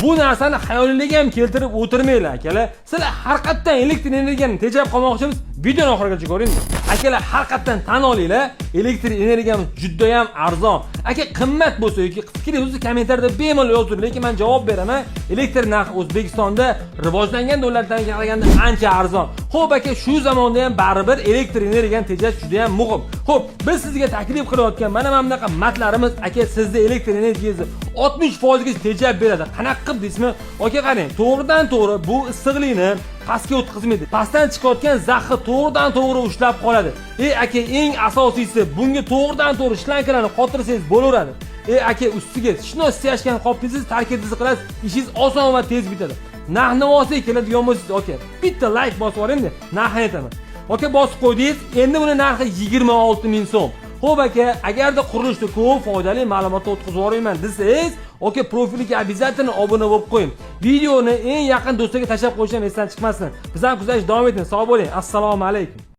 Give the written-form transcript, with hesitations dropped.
Bu narsani xayolingizga ham keltirib o'tirmanglar, akalar. Sizlar har qayerdan elektr energiyani tejab qolmoqchimiz. Videoni oxirigacha ko'ring. Akalar, har qayerdan tan olinglar, elektr energiyamiz juda ham arzon. Aka, qimmat bo'lsa yoki fikringizni bo'lsa, kommentariyada bemalol yozing, lekin men javob beraman. Elektr narxi O'zbekistonda rivojlangan davlatlarga qaraganda ancha arzon. Xo'p, aka, shu zamonda ham baribir elektr energiyani tejash juda ham muhim. Xo'p, biz sizga taklif qilayotgan mana bunaqa matlarimiz, aka, sizni elektr energiyangizni 60% gacha tejab beradi. Qanaqa qilib deysizmi? Aka, qarang, to'g'ridan to'g'ri bu issiqlikni pastga o'tkazmaydi. Pastdan chiqayotgan zaxni to'g'ridan to'g'ri ushlab qoladi. Ey aka, eng asosiysi, bunga to'g'ridan to'g'ri shlankalarni qotirsangiz bo'laveradi. Ey aka, ustiga shunday стяжка ni qoplaysiz, tarketingizni qilasiz, ishingiz oson va tez bitadi. Narx navosiga keladigan bo'lsangiz, aka, bitta layk bosib yuboring-da, narxini aytaman. Aka, bosib qo'ydingiz, endi buni narxi 26 ming so'm. Xo'p aka, agarda qurilishda ko'p foydali ma'lumotlar o'tkazib yuborayman desangiz, aka, profiliga обязательно obuna bo'lib qo'ying. Videoni eng yaqin do'stlarga tashlab qo'yish ham esdan chiqmasin. Bizani kuzatishda davom eting. Sog' bo'ling. Assalomu alaykum.